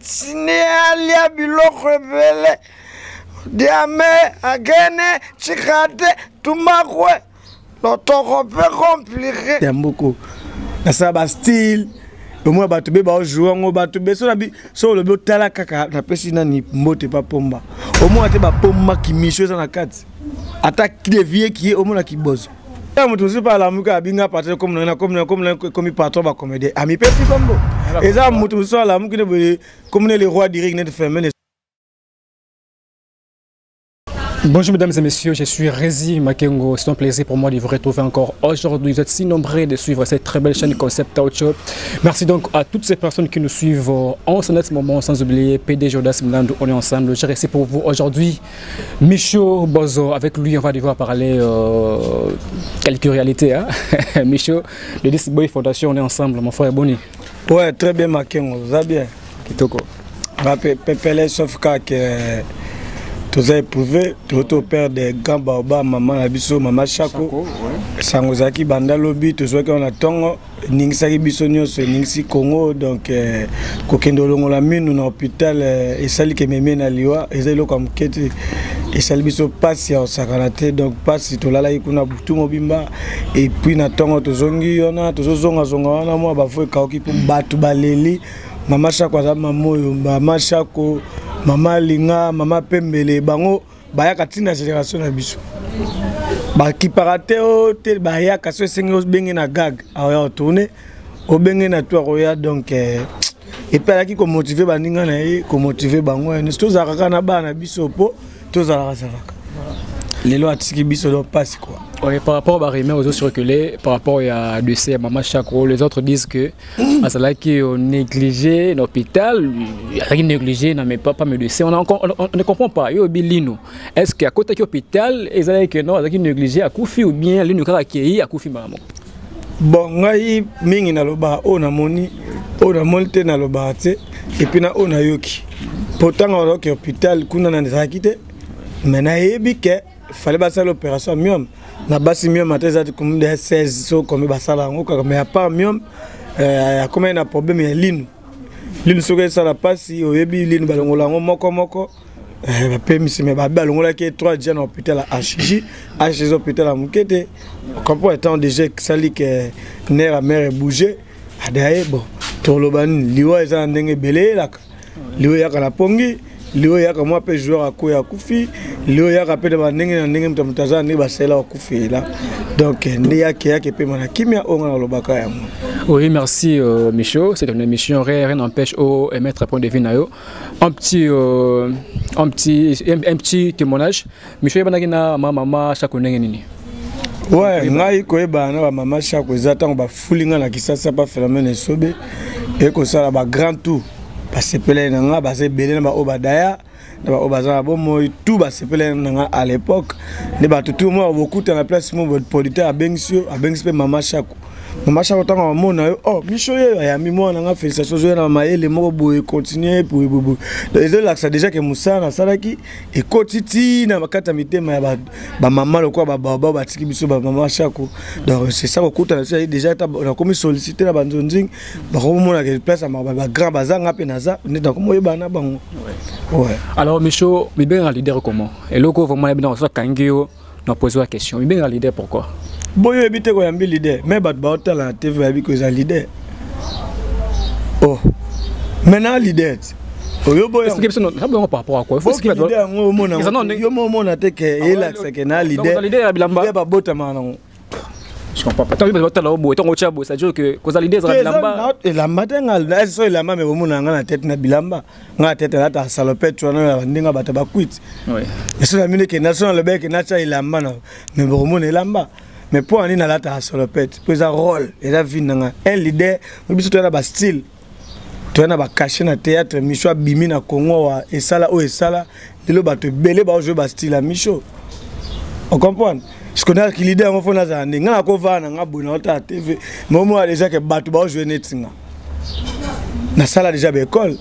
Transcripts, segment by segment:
etini alia biloko ebele diame agene chikate tumakwe lotoko mpe komplike ya mboko nasala bastyle omona bato be baojoue yango bato be so nabi so olobi otala kaka napesi nani mbote pa pomba omona te bapomba kimisho eza na kati ata devie kie omona kibozo ya moto mosusu mpe alamuki abinga patron komi na komi na komi na komi patron bacomédien amipesi kombo eza moto mosusu alamuki nde boye komi ne le roi direct nete femene. Bonjour mesdames et messieurs, je suis Rézi Makengo. C'est un plaisir pour moi de vous retrouver encore aujourd'hui. Vous êtes si nombreux de suivre cette très belle chaîne Concept Out Show. Merci donc à toutes ces personnes qui nous suivent en ce moment, sans oublier PD Jodas Mlando, on est ensemble. J'ai resté pour vous aujourd'hui Micho Bozo. Avec lui, on va devoir parler quelques réalités. Hein? Micho, de This Boy Foundation, on est ensemble. Mon frère Boni. Ouais, très bien Makengo, ça va bien. Kitoko. Pepele, sauf que toza éprouvé, tozo perdre grand baoba mama na biso mama Chako. Sango ezalaki banda lobi, tozwaki wana ntongo, eningisaki biso nyonso, eningisi Congo. Donc kokende olongola minu na hôpital esali ke memie na liwa, eza eloko ya moke te, esali biso mpasi ya kosakana te. Donc mpasi tolalaki kuna butu mobimba, et puis na ntongo tozongi wana, tozozongazonga wana mwa bafo ekauki mpo bato baleli. Mama Chako aza mama oyo, mama Chako, mama Linga, mama Pembele, bango bayaka ntina génération na biso. Bakipaka te o te bayaka so esengi obenge na gag aoya otourne obenge na to akoya. Donc epe alaki komotive baninga na ye, komotive bango nyonso. Tozalaka kaka na bana na biso po tozalaka zalaka. Lelo atiki biso donc passe quoi. Oui, par rapport à rumeurs aux autres circulé, par rapport à dossier Mama Chako, les autres disent que azalaki négligé l'hôpital, azalaki négligé, non mais pas pas médecin. On ne comprend pas. Yo bilino. Est-ce qu'à côté hôpital, ezalaki que non, azalaki négligé à Koufi ou bien lino kaka kei à Koufi maman. Bon, ngai mingi na loba o na moni, o na moni te na loba te et puis na o na yoki. Pourtant on rock hôpital kuna na ezalaki te. Mais na yebi ke fallait basala opération myome. Na basi myome ata ezalaki comme des 16 so comme basala yango kaka, mais à part myome, akomaki na problème ya lino. Lino soki esala pasi, oyebi lino balongola yango moko moko. Bapemisi, mais babe balongolaki ye 3 dia na hôpital ya HJ. HJ eza hôpital ya moke te. Comprend étant déjà esali ke nerf ya mère ebouge. Adaye, bon, toloba nini, liwa eza na ndenge ebele eyelaka. Liwa eyaka na pongi, liwa eyaka mwa mpe joueur akoya akufi, liwa eyaka mpe na bandenge na ndenge moto moto aza na ndenge basalela akufela. Donc nde yake yake mpe mana kimia oyo nga nalobaka yango. Oui, merci Micho, c'est une émission rien, rien n'empêche au émettre point de vue nayo. Un petit témoignage. Micho yebanaki na ma mama Chako ndenge nini? Ouais, ngai koyebana na ba mama Chako eza ntango bafuli nga na Kisasa pa phénomène esobe ekosala ba grand tour. Basepelaki na nga, baza ebele na ba oyo badaya, na ba oyo baza na bomoi, tout basepelaki na nga à l'époque. Nde bato tout moko bokuta na place moko, producteur abengisi yo, abengisi mpe mama Chako. Mama Chako ntango amona yo, oh, Micho ye ayambi mwana na nga, félicitations, ozoya na mayele moko boye, continue, boye, boye, boye. Donc, ezolakisa déjà ke mosala nasalaki ekoti ti na kati ya mitema ya ba mama lokola ba baba batiki biso ba mama Chako. Donc c'est ça kokutana biso déjà ta nakomi sollicité na banzonzing, bakomona ke place ya ba grand baza nga mpe naza nde nakomi oyebana na bango. Ouais. Alors Micho, mibenga leader comment? Eloko vraiment yebi na so kangi yo na poser la question. Mibenga leader pourquoi? Boyo yebi te koyambi leader, mais bato baotala na TV bayebi ko eza leader. Oh. Maintenant leader. Oyo boyo. Est-ce que biso na bongo par rapport à quoi? Il faut ce qu'il leader yango omona. Eza non, Yo mo omona te ke Ah ouais, elakisa ke na donc, leader. leader ya bilamba. Leader babotama nango. Je comprends pas. Tant que tu as boye, tant que tu as boye, c'est-à-dire que koza leader za Te, eza bilamba. na elamba te nga, na so elamba mais omona nga na tête na bilamba. Nga na tête na salopette wana ya ndinga bato ba kwiti. Ouais. Eso na mine ke na so na lobeke na tia elamba na mais bomona elamba. Mais pour ani na lata salopette, po eza rôle, eza vie na nga. Un leader, biso to na ba style. To na ba cachet na théâtre, Micho abimi na Congo wa esala o esala, lelo bato ebele ba jouer ba style ya Micho. On comprend? Je connais que leader ngo fona za ndinga na ko vana nga bona ota TV. Mais moi déjà que bato ba jouer net nga. Na sala déjà ba école.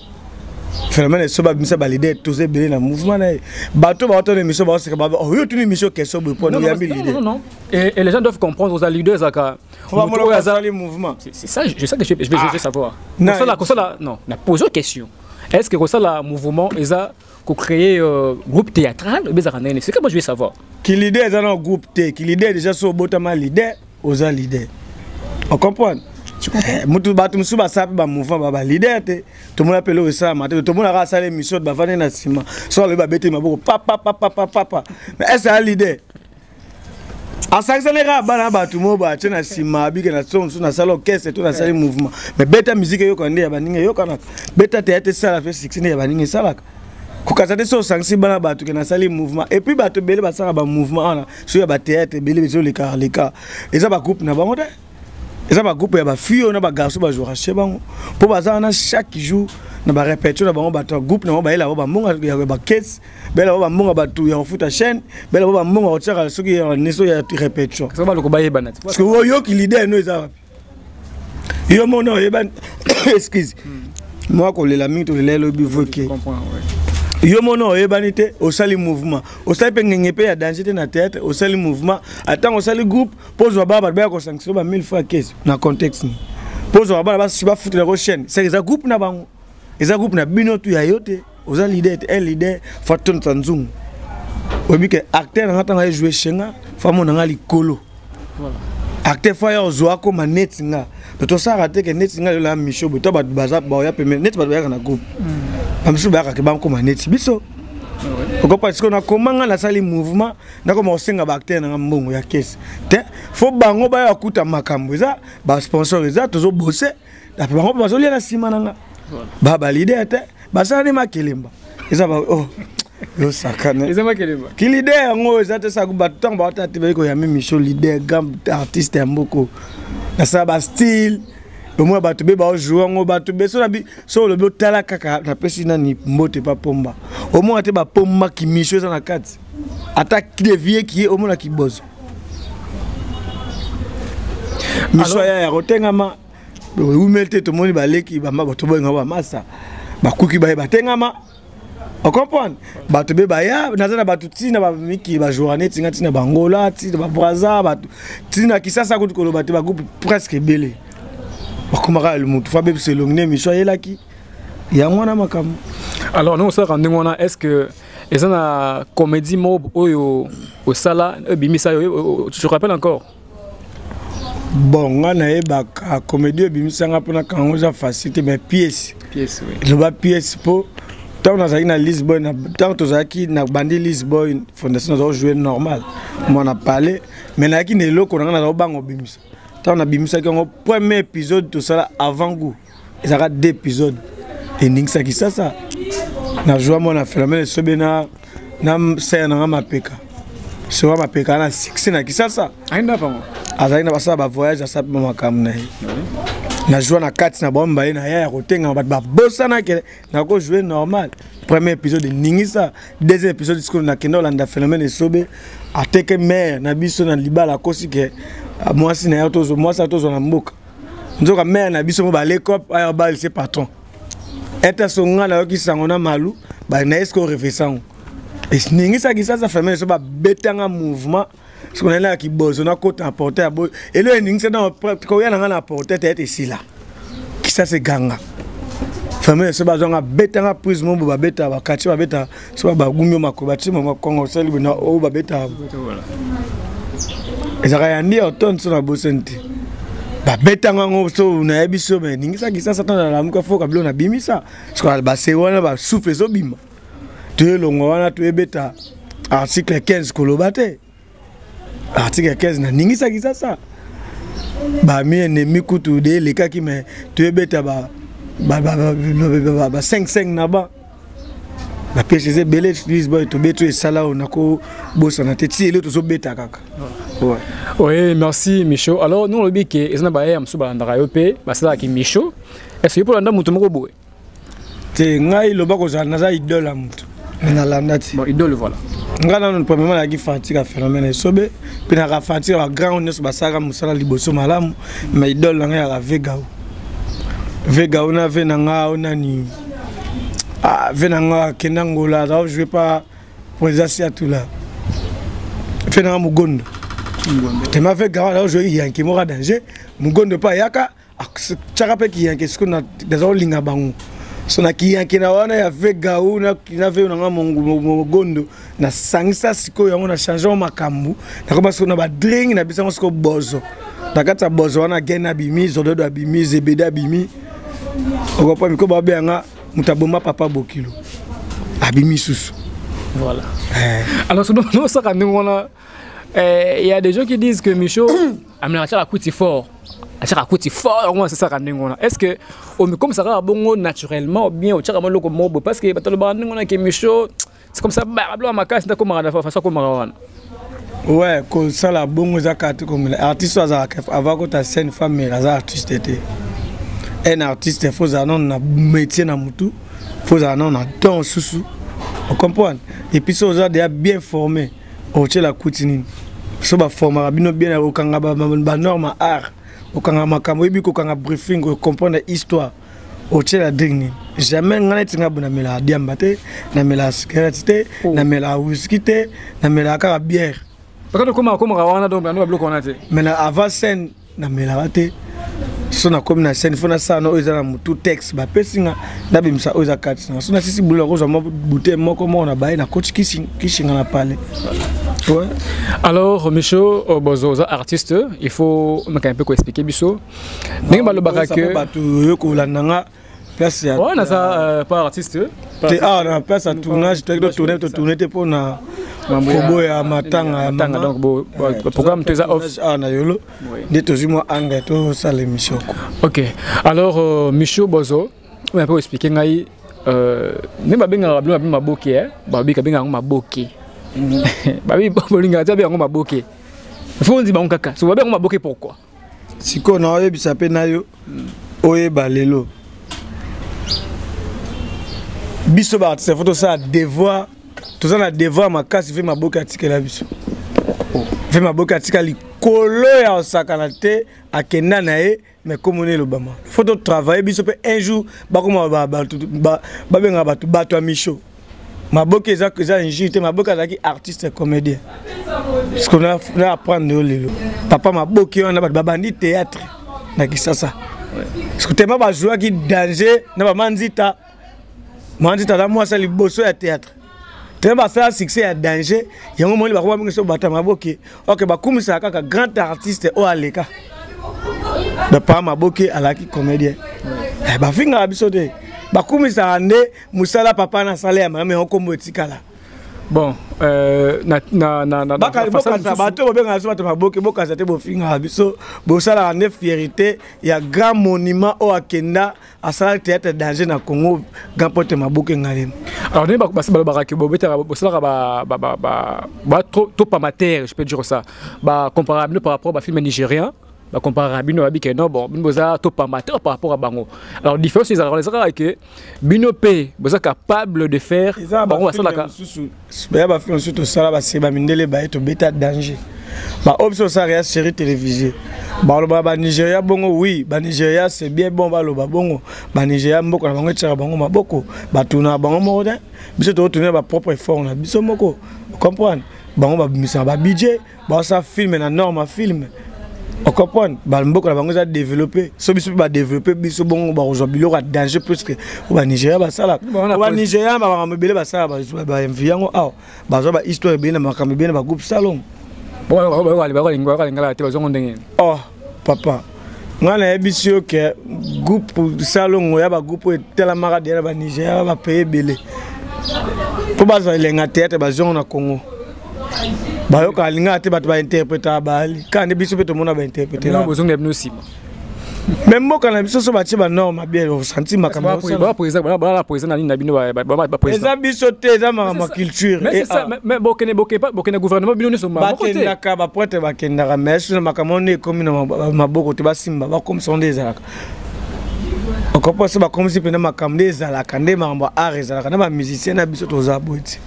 Phénomène so ba bimisa ba leader tous ebele na mouvement na ye. Bato ba otona émission ba oseka ba oh yo tuni émission question boye po Non, ya non, mi non, leader. non, non. Et les gens doivent comprendre aux leaders zaka. Faut pas Moto mono aza asali mouvement. C'est ça, je sais que je vais savoir. Non, Comme ça, là, comme ça, là, non, na pose question. Est ce que kosala mouvement eza kocréer groupe théâtral ebezaka ndenge nini? C'est que moi je vais savoir. Ki leader eza na groupe te. Ki leader déjà, so obotama leader, oza leader, ocomprendre? Mutu bato mosusu basala mpe bamouvement ba baleader te. Tomona mpe eloko esalama te. Tomonaka asala émission, bavandi na nsima, so alobi, babeti maboko papapapapapa. Mais est ce aya leader? Asangisani kaka bana bato mo batie na nsima, abike na so mosusu, nasala orchestre to nasali mouvement. Mais beta musique eyoka nde ya baninga eyokanaka, beta théâtre esala mpe succès nde ya baninga esalaka. Kokasa te so osangisi bana bato ke nasali mouvement. Et puis bato ebele basalaka bamouvement wana, so ya bathéâtre ebele ezoleka leka, eza bagroupe na bango te, eza bagroupe ya bafille oyo na bagarçon bajouaka chez bango, mpo baza wana chaque jour na barépétition na bango. Bato ya groupe na bango bayela bango bambonga ya bakese, bayela bango bambonga bato ya kofuta chaîne, bayela bango bambonga kotiaka soki ya neso ya répétition. Baloko bayebana. Parce que oyoki leader no eza wapi? Yo mona oyeba, excuse mwa kolela mingi, tolela elobi voke. Yo mona oyebani te, osali mouvement, osali mpe ngenge mpe ya danger te na théâtre, osali mouvement, atango osali groupe mpo ozwa bana bato baya kosanctionne ba 1000 fois kese na contexte ni mpo ozwa bana bafutelako chaîne. Seke eza groupe na bango, eza groupe na bino tu ya yo te. Oza leader te. Un leader fa tonisa nzungu. Oyebi ke acteur nanga ntango aye joue shenga, fa mona nga likolo. Acteur fa ya ozwa akoma neti nga. To tosalaka te ke neti nga lelo ya micho boye to bato baza baoya pembeni, neti bato bayaka na groupe, bamosusu bayaka ke bakoma neti biso. Okopa sikoyo nakoma nga nasali mouvement, nakoma kosenga baacteur nanga mbongo ya kese te. Fo bango baya bakuta makambo eza basponsor, eza tozobose ape bango mpe bazolia na nsima na nga. Ba baleader te, basala nde makelemba eza ba oh yosakana. Eza makelemba. Ki leader yango eza te. Saka bato ntango baota te, bayi koyambi Micho leader, grand artiste ya mboko. Nasala bastyle, omona bato be baojoue yango, bato be so nabi so olobi otala kaka. Napesi nani mbote pa pomba, omona te bapomba kimisho eza na kati, ata devie kie omona kibozo miso aya ya kotengama ewumeli te. Tomoni baleki bato boyenga bamasa bakuki baye batengama, ocomprendre? Bato be baya, naza na bato ntina bamikili bajoura neti nga, ntina bangola, ntina babraza, bato ntina Kisasa kutu koloba te. Bagroupe presque ebele bakomaka motu fa bebisa elongi nde miso ayelaki yango wana makambo. Alors ndenge osalaka ndenge wana, est ce que eza na comédie moko oyo osala ebimisa yo, tu te rappelles encore? Bon, nga nayebaka comédie ebimisanga mpona kango eza facile te, mais pièce loba pièce, mpo ntango nazalaki na Lisboy, ntango tozalaki na bandi Lisboy Fondation, nazala jouer normal mwana palais, mais nayaki na eloko na ngai, nazala kobanga obimisa. Ntango nabimisaki yango, premier épisode tosala avant goût, ezalaka deux épisode, eningisaki sasa. Nazwa mwana phénomène esobe na sere nanga mapeka soka mapeka na succès na Kisasa. Azalaki na basala bavoyage, asala mpe makambo na ye. Nazwa na kati na bango mibale na ya ya kotengama, bato babosanaki nakojoue normal. Premier épisode eningisa, deuxième épisode sikoyo nakende olanda phénomène esobe, ateke mare na biso na libala, akosi ke mwasi na ye mwasi atozwa na mboka. Nzoka mare na biso mo balekop aya balise patron ete so nga nayoki sango na malu na ye sikoyo refe sango eningisaki sasa. Famille so babetanga mouvement soki nayelaka kibozo, nakota na porte ya boye, elo eningisa na koya na nga na porte te ete esila Kisasa eganga. Famille so bazwanga, betanga prise mombo, babeta bakati, babeta so bagumi yo makolo, batie makongo, osali boye na oyo babeta ezalaka ya ndi automne. So nabosani te, babetanga yango so nayebi so me eningisa Kisasa. Ntango nalamuka, fo kabilo nabimisa soki base wana basouffle ezobima, toyelongwa wana, toyebeta article 15 koloba te. Article 15 naningisaki sasa bami ennemi kutu de elekaki, me toyebeta ba 5 5 na ba bapesi eza ebele. Lisboy tobeti oyo esala oyo nakobosana te, ti elo tozobeta kaka. Ouais. Oui, merci Micho. Alors nous olobi ke eza na baye ya mosusu balandaka yo mpe basalaka Micho. Est-ce que yo mpo olanda moto moko boye? Te, ngai loba kozala naza idole ya motu, me nalanda ti. Bon, idole, voilà. Ngai nano premièrement nayaki fanatique ya phénomène esobe, mpe naka fanatique ya bagrand oyo nyonso basalaka mosala liboso malamu, mais idole na ngai yaka Vegao. Vegao na ve na ngai o nani, ah, ve na ngai akenda Ngola, aza joue pa président Siatula, ve na ngai Mogondo tema. Vegao aza joue yanke moko ya danger, Mogondo mpe ayaka tiaka mpe kiyanke. Sikoyo naza kolinga bango. So na kiyanke na wana ya ve gau na ve na nga mogondo, nasangisa sikoyo yango na change yango makambo, nakoma sikoyo na badring na biso yango sikoyo bozo. Na kati ya bozo wana gen abimi, zododo abimi, zebede abimi. Okopa miko babenganga moto aboma papa bokilo abimi susu. Voilà. Alors nous ça quand on a il y a des gens qui disent que Micho amelaka la kuti fort. Atiaka kuti fort, moi c'est ça quand on a. Est-ce que comme ça va bongo naturellement ou bien au tiaka moloko mobo parce que batalo ba ndenge on a que Micho c'est comme ça ba blo makasi ndako mara façon comme wana. Ouais, ko sala bongo za kati comme artiste azalaka avant ko ta scène femme mais aza artiste te. Un artiste faut za non na métier na mutu, faut za non na don susu. On comprend? Et puis so za déjà bien formé, on tient la kutini. So ba formera bino bien okanga ba norme art, okanga makambo yebi kokanga briefing, comprendre histoire. Otie la drink. Jamais nga neti nga bona mela diamba te, na mela cigarette te, na mela whisky te, na mela kaka bière. Parce que comment wana donc ba biloko wana te. Mais na avant scène na mela te. So na komi na scène faut na sala oyo eza na mutu texte ba pesi nga na bimisa oyo eza kati na. So na sisi bulo ko zwa bouteille moko moko na baye na coach kishinga na parler. Ouais. Alors Micho Bozo artiste, il faut on un peu quoi expliquer biso. Ndenge balobaka que bato yo kolanda nga place ya Ouais, na ça pas artiste. Te ah na place ya tournage, te tourner to tourner te pona koboya matanga matanga donc bo programme te za off ah na yolo nde tozwi mwa angle to sala émission ko. OK. Alors Micho Bozo, on a peu expliquer ngai ne ba benga ba maboke hein, ba bika benga maboke. Ba bi bolinga ta benga maboke. Faut on dit ba kaka. So ba benga maboke pourquoi? Siko na oyebisa pe na yo oyeba lelo. Biso ba artiste faut ça devoir, tout ça na devoir makasi fe maboke atikela biso. Fe maboke atika likolo ya osakana te akenda na ye mais comme on est l'Obama. Faut travailler biso pe un jour ba koma ba ba ba ba benga ba bato ya Micho. Maboke eza eza injure te, Maboke azalaki artiste comédien. Ce qu'on a a apprendre lelo. Papa Maboke wana ba bandi théâtre na Kisasa. Parce que tellement ba jouaki danger na ba manzita. Manzita la mwasa liboso ya théâtre. Tellement ba sala succès ya danger, yango moni ba koma bingo so bata Maboke. OK, ba kumisa kaka grand artiste o aleka. Ba papa Maboke alaki comédien. Eh ba finga biso te. Ba kumisa nde musala papa na sala ya mama okombo etikala. Bon, na na na na baka bokasa bato bobenga biso bato maboke bokasa te bofinga biso bosala nde fierté ya grand monument o akenda asala théâtre danger na Congo grand pote maboke ngalema. Alors ne ba ba ba ke bobeta bosala ba ba ba ba ba trop trop amateur, je peux dire ça. Ba comparable par rapport ba film nigérien. Ba comparer bino ba que non bon bino boza top amateur par rapport à bango. Alors différence ils ont les que bino pe boza capable de faire bango ba salaka. Ba ba film surtout sala ba se ba mindele ba to beta danger. Ba option ça réa série télévisée. Ba lo ba Nigeria bongo oui, ba Nigeria c'est bien bon ba lo ba bongo. Ba Nigeria mboko na bango tshaka bango maboko, ba tuna bango moko de. Biso to tourner ba propre effort na biso moko. Comprendre? Bango ba bimisa ba budget, ba sa film na norme film. On comprend? Ba mboko na bango za développer. So biso ba développer biso bongo ba rejoindre biloko danger plus que ba Nigeria ba sala. Ba Nigeria ba ba mobile ba sala ba ba enviango ah ba zo ba histoire bien na makambo bien ba groupe salon. Bon ba ba ba ba ba ba ba ba ndenge. Oh papa. Nga na yebi si que groupe salon ya ba groupe telamaka de ba Nigeria ba pays belé. Po ba zo lenga théâtre ba zo na Congo. Bayoka alinga te bato ba interpréter bali quand biso pe tomona ba interpréter la bozonga bino sima mais mboka na biso so batie ba norme bien ressenti makambo ba président ba ba président na nini na bino ba ba président eza biso te eza makambo culture mais c'est ça mais bokene bokene bokene gouvernement bino nyonso ba bakendaka ba prêtre bakendaka mais sur makambo nde ekomi na maboko te basimba bakomisa nde ezalaka okopo so bakomisi mpena makambo nde ezalaka nde makambo ya art ezalaka na ba musicien na biso toza boye ti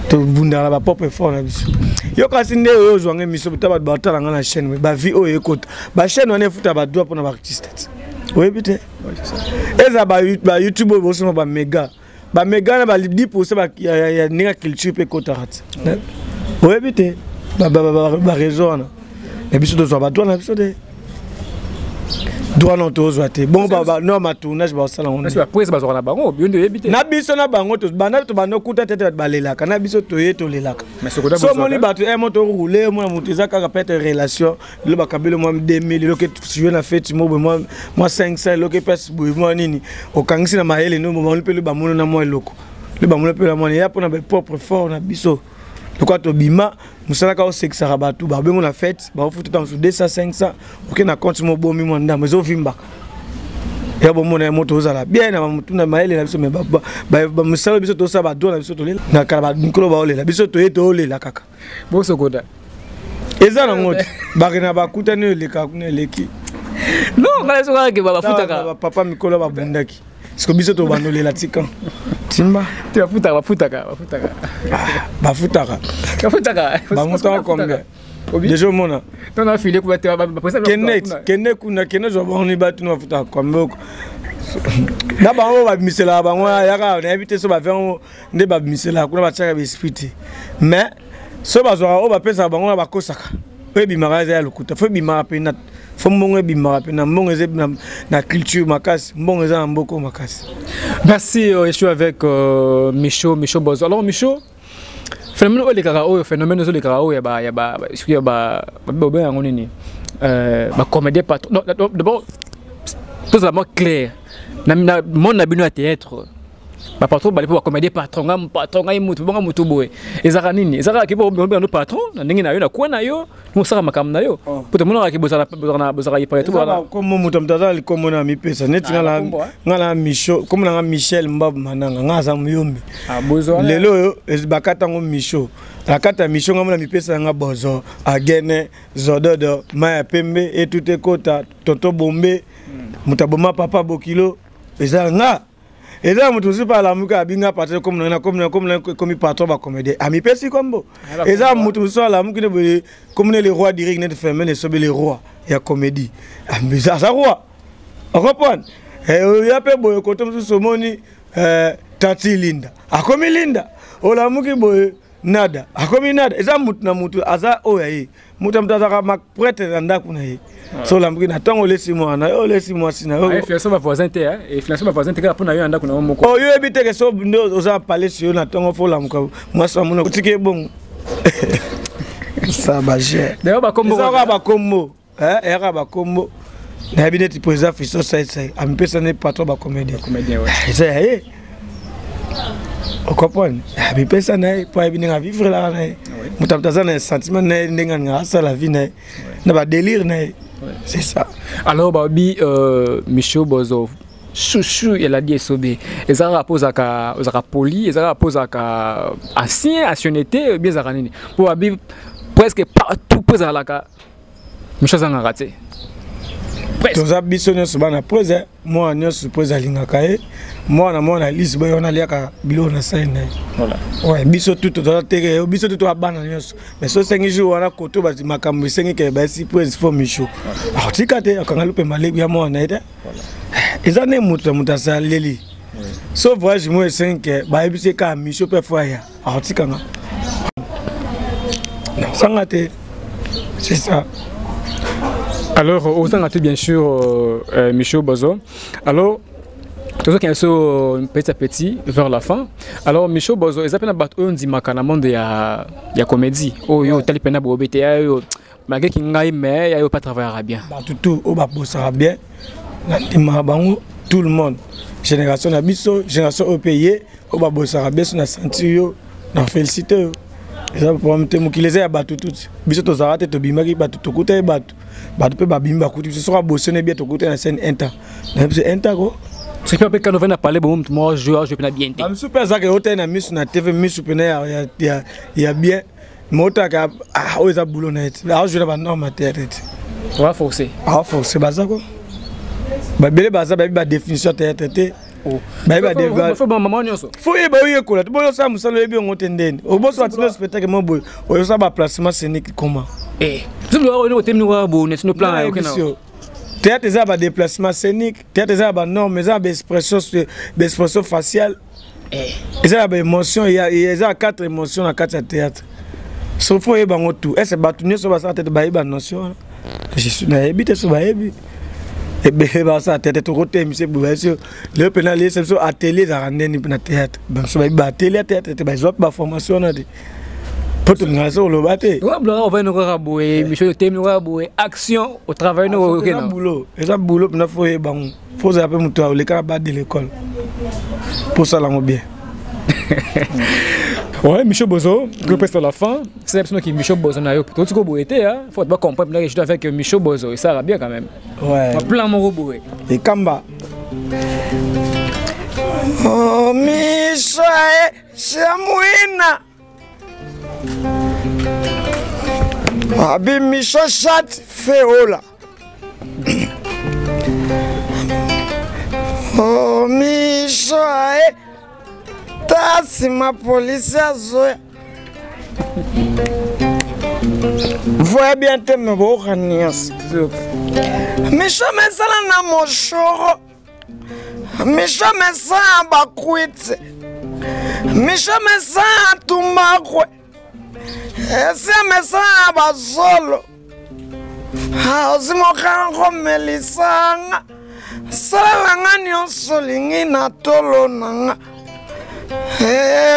tobundaka na ba propre effort na biso. Yo kasi nde oyo ozwanga émission ta bato batala nga na chaîne ba vie oyo ekota ba chaîne wana efuta ba droit mpona ba artiste ti oyebi te eza ba YouTube oyo bosoma ba méga ba méga na ba 10% ba ya ndenge culture mpe ekotaka ti oyebi te ba réseau wana na biso tozwa ba droit na biso te. Droit non, tozwa te. Bongo no matournage basala ngo baprise bazwaka na bango, yo nde oyebi te. Na biso na bango, banda tobanda okuta te, te bato balelaka na biso, toye tolelaka. So omoni bato mo toroule, mona moto eza kaka peut-être relation. Lelo bakabeli mwa 2000, eloki sue na feti mo boye, mwa 500, eloki epesi boye, mwa nini, okangisi na mayele no bomoni mpe bamono na mwa eloko, le bamono mpe na mwa ya mpona bapropre fort na biso. Lokola tobima mosala kaka osekisaka bato, babengo na fete, baofuta ta mosusu 200, 500, oke na compte mobomi mwa ndambo, ezovimbaka ya bomona ya moto ozala bien na bamotu na mayele na biso. Me bamosala biso tosala badroit na biso, tolela na kala, mikolo baolela biso, toye toolela kaka. Bosokoda. Eza nango te, bakenda bakutani oyo elekaka kuna eleki. Non, ngai sokaka bafutaka. Bapapa mikolo babundaki, siko biso tobandolela, tika timba. Te, bafutaka, bafutaka, bafutaka. Bafutaka. Bafutaka. Bamutaka combien déjà? Omona kende, kende kuna, kende zwa bango ni batuna bafutaka combien oko na bango babimiselaka bango yaka. Nayebi te so baviango nde babimiselaka kuna, batiaka baesprit te. Mais so bazwaka oyo bapesaka bango na bakosaka, oyo ebimaka eza ya lokuta. Fo ebimaka mpe, fo mbongo ebimaka mpe na mbongo eza na culture makasi, mbongo eza na mboko makasi. Merci. Je suis avec Micho, Micho Bozo. Alors Micho, phénomène oyo elekaka, oyo phénomène ozolekaka oyo ya ba bobenga yango nini, bacomédien patron. D'abord tozala mwa clair na monde na bino ya théâtre, bapatron bali mpo bacomédien patron, nga patron, ngai mutu bonga mutu boye, ezalaka nini? Ezalaka ke bobengano patron na ndenge na yo, na kwa na yo, mosaka makambo na yo, po tomonaka ke bozalaka yepaka to. Kombo moto, moto aza likombo na mipesa neti nga na Micho. Kombo nanga Michel Mbabu Mananga, nga aza Muyombe. Lelo oyo bakata yango Micho, na kati ya Micho nga mona mipesa yanga Bozo Agene Zododo, mai ya pembe etute ekota Toto Bombe, moto aboma papa bokilo eza nga. Eza moto mosusu mpe alamuki, abinga patron. Komi na komi na komi na komi patron bacomédien, amipesi kombo. Eza moto mosusu alamuki nde boye, komi ne le roi direct neti ferme esobe, le roi ya comédie, aza roi, ocomprendre? Oya mpe boye, kote mosusu omoni tati Linda akomi Linda, olamuki boye Nada akomi Nada. Eza mutu na mutu aza oyo ya ye. Moto ya moto azalaka maprêtre na ndako na ye. So olambuki na ntongo, olesi mwana yo, olesi mwasi na yo. Influence bavoisin te, influence bavoisin te, kaka mpo na yo na ndako na yo moko. Oyo oyebi te ke so nde oza palesi yo na ntongo, fo olamuka, mwasi amona otiki ye bongo sa bagere. Ezaka bakombo, eyaka bakombo. Nayebi neti président Fisto Saisai amipesa ne patron bacomédien, eza ya ye, ocomprendre? Amipesa na ye mpo ayebi ndenge avivrelaka na ye. Moto moto aza na sentiment na ye, ndenge alingaka asala vie na ye na badélire na ye, c'est ça. Alors babi Micho Bozo, chouchou eladi esobe, eza kaka mpo ozalaka poli, eza kaka mpo ozalaka ancien, ancienneté, bien ezalaka nini? Mpo babi presque partout mpo ezalaka Micho azangaka te. Toza biso nyonso bana prese, mwana nyonso prese alingaka ye, mwana mwana lisi boye wana aliaka biloko na sai na ye. Ouais, biso tu toza teke, biso tu toza bana nyonso. Mais so esengi jour wana koto makambo esengi ke bayesi prese, fo Micho akotika te, akanga lupe malebu ya mwana ye te. Eza nde moto na moto asaleli. So voyage mo esengi ke bayebisi kaka Micho mpe fo aya, akotikanga sanga te, c'est ça. Alors ozanga te, bien sûr. Micho Bozo, alors tozokende so petit à petit vers la fin. Alors Micho Bozo, eza mpe na bato oyo ndimaka na monde ya comédie oyo otali mpena boyobe te, ya oyo malgré ki ngai, mais ya yo pas travaillera bien. Bato tout oyo babosaka bien, nandimaka bango, tout le monde, génération na biso, génération oyo mpe ye oyo babosaka bien, so na sentir yo, na félicité yo, eza problème te. Mokili eza ya bato tuti, biso tozalaka te, tobimaki bato, tokuta ye bato, bato mpe babimi bakuti biso. Soki abosone bien, tokuta na scène un temps na biso un temps ko. Soki mpe kano vena parler bon, motu moko joueur joue mpena bien te. Bamisu mpe azalaka otali na misu na TV, misu mpena ya bien, mais otaka oyo eza boulot na ye te, aojoue na banorme ya théâtre te. Oa forcé. Aoforce, baza ko babele, baza bayebi badéfinition ya théâtre te. Mama nyonso. Fo oyeba, oyekola te. Boyo osala mosala, oyebi yango te, ndeni oboso batina spectacle mo boye, oyosala baplacement scénique comment? Théâtre eza ya badéplacement scénique, théâtre eza ya banorme, eza ya baexpression, baexpression faciale, eza ya baémotion, eza ya quatre émotion na kati ya théâtre. So fo oyeba yango tout. Ese bato nyonso basala tete bayeba notion wana? Nayebi te so bayebi. Ebele basala théâtre, tokotemisa eboye biso lelo mpena leyesa biso atelier ezalaka ndeni na théâtre. Bamosusu bayebi baatelier ya théâtre te, bazwa mpe baformation wana te, mpo tolingaka so koloba te. Ovandi kaka boye, micho otemi kaka boye, action au travail. Eza boulot, eza boulot mpena. Fo oyeba yango, fo ozala mpe moto olekaka ba de l'école mpo osala yango bien. Ouais, Michel Bozo, que presque à la fin, c'est l'impression que Michel Bozo n'a eu tout ce que vous était, hein. Faut pas comprendre que je suis avec Michel Bozo, et ça va bien quand même. Ouais. Plein mon robot. Et Kamba. Oh, Michel, c'est Mouina. Abi Michel chat fait hola. Oh, Michel, ta nsima polisi azoya. Voya bien te, me boyoka nyonso. Misho mesala na moshoro, misho mesala bakwiti, misho mesala tumbakwe, esi mesala bazolo ozimokanga komelisanga. Salanga nyonso olingi na tolo nanga.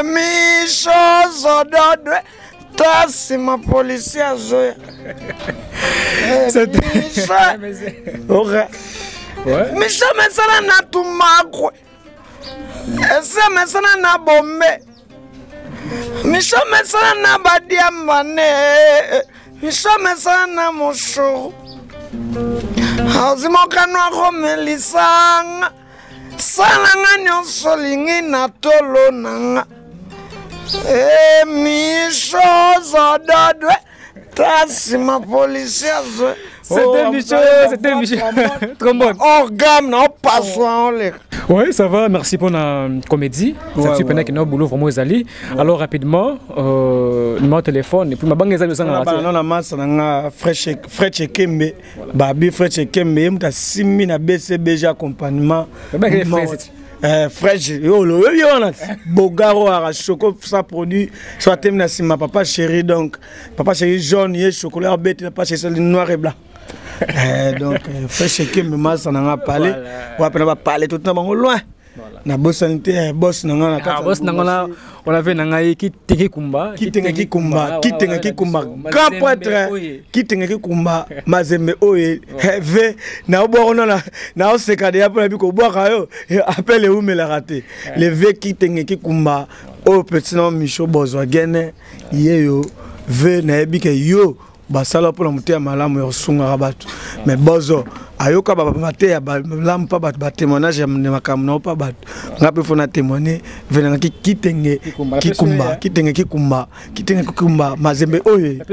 Misho zododwe, ta nsima polisi azoya. Ok. Misho mesala na tumakwe, esi mesala na bombe, misho mesala na badiambane, misho mesala na moshoro ozimokanwa komelisanga. Salanga nyonso olingi na tolo nanga. Misho zododwe, ta nsima polisi azwe. C'était Michel, c'était Michel. Trombone. Organe, non, passons. Oui, ça va, merci pour la comédie. Ça tu ouais. Que boulot vraiment ezali. Alors rapidement, numéro de téléphone et puis ma banque ezali osanga. Non, na massa na fresh fresh kembe. Babi fresh kembe muta simi na BCBG accompagnement. Fresh yo lo yo wana bogaro ara choco ça produit soit thème na sima papa chéri, donc papa chéri jaune ye chocolat bête, papa chéri noir et blanc. Donc fresh kembe massa na nga parler. Wa pena ba parler tout na bango loin. Na bosani te boss na nga na kati. Boss na nga on avait na ngai Kitenge Kumba. Kitenge Kikumba, Kitenge Kikumba, grand prêtre Kitenge Kikumba, Mazembe oye V na oboro na na oseka de ya pona biko bwaka yo appel eumelaka te. Le V Kitenge Kikumba oyo petit na Micho Bozo agene yeyo V na yebi ke yo basala mpona moteya malamu ya kosungaka bato, mais bozo ayoka bateya malamu mpa bato, batémoignage ya makambo na mpa bato. Nga mpe fo na témoigner venangaki Kitenge Kikumba, Kitenge Kikumba, Kitenge Kikumba, Mazembe oyo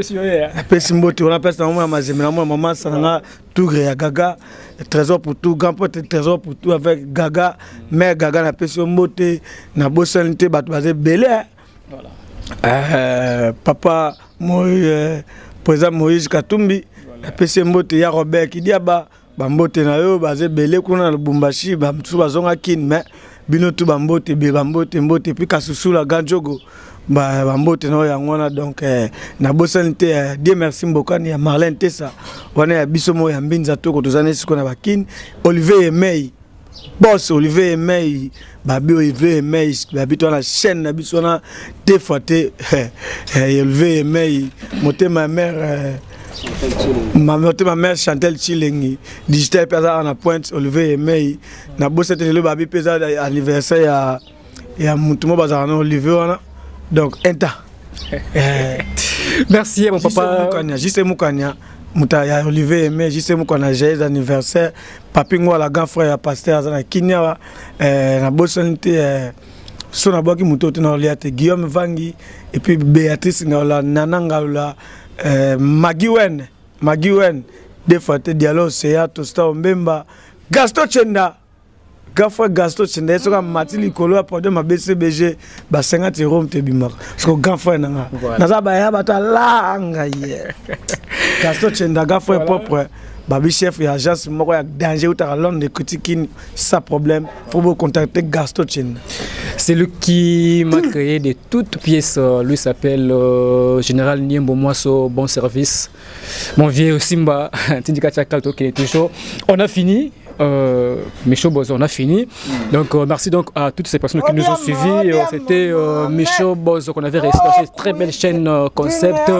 apesi mbote wana place na mona Mazembe na mona mama sananga Tougre ya Gaga, trésor pour tout, grand pote trésor pour tout avec Gaga, mère Gaga napesi yo mbote. Na bosani te bato baza ebele. Papa Moïse, président Moïse Katumbi, napesi ye mbote. Ya Robert Kidiaba, bambote na yo. Baza ebele kuna na Lubumbashi, bamosusu bazonga Kine, mais bino tu bambote be bambote mbote. Puis Kasusula Ganjogo, bambote na oyo yango wana. Donc nabosani te Dieu merci Mbokani ya Marlène Tesa wana ya biso moko ya Mbinza toko toza nesi sikoyo na Bakine. Olivier Emei, boss Olivier Emei, babi Olivier Emei, babi to na chaîne na biso wana te fois te. Olivier Emei, motema mère, motema mère Chantel Chilengi digital mpe aza na pointe. Olivier Emei, nabosa te lelo babi mpe eza anniversaire ya motu mo bazalaka na Olivier wana, donc inta. Merci mon papa. Jise Mukanya, moto ya Olivier Aimé, Jise Mukanya, joyeux anniversaire. Papi Ngwala, grand frère ya pasteur aza na Kinia wa. Nabosani te so nabwaki moto te na olia te Guillaume Vangi et puis Béatrice Ngaola, Nana Ngaola, Magi Wen, Magi Wen deux fois te, Dialogue Seya Tosta Mbemba, Gaston Chenda, grand frère Gaston Chenda. Soki amati likolo ya podium ya BCBG, ba 50 € te ebimaka parce que grand frère nanga naza baya bato alanga ye. Gaston Chenda, grand frère propre, babi chef ya agence moko ya danger utaka Londres critique sans problème, faut vous contacter Gaston Chenda. C'est lui qui m'a créé de toutes pièces. Lui s'appelle Général Niembo Mwaso. Bon service. Mon vieux Simba, Tindika Chakal, qui est toujours. On a fini. Euh, Michaud Bozo, on a fini. Donc, euh, merci donc à toutes ces personnes qui nous ont suivis. Euh, C'était euh, Michaud Bozo qu'on avait réussi dans cette très belle chaîne euh, Concept.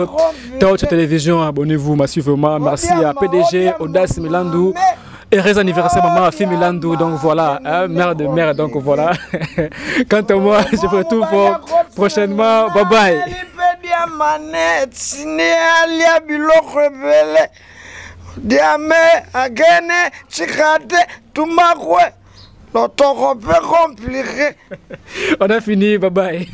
Touch Télévision, abonnez-vous massivement. Merci à PDG, Audace Milandou. Heureux anniversaire, maman Afi Milandou. Donc voilà, hein, mère de mère. Donc voilà. Quant à moi, je vous retrouve prochainement. Bye bye. Manette, alia biloko ebele diame agene chikate tumakwe lotoko mpe compliqué. On a fini, bye bye.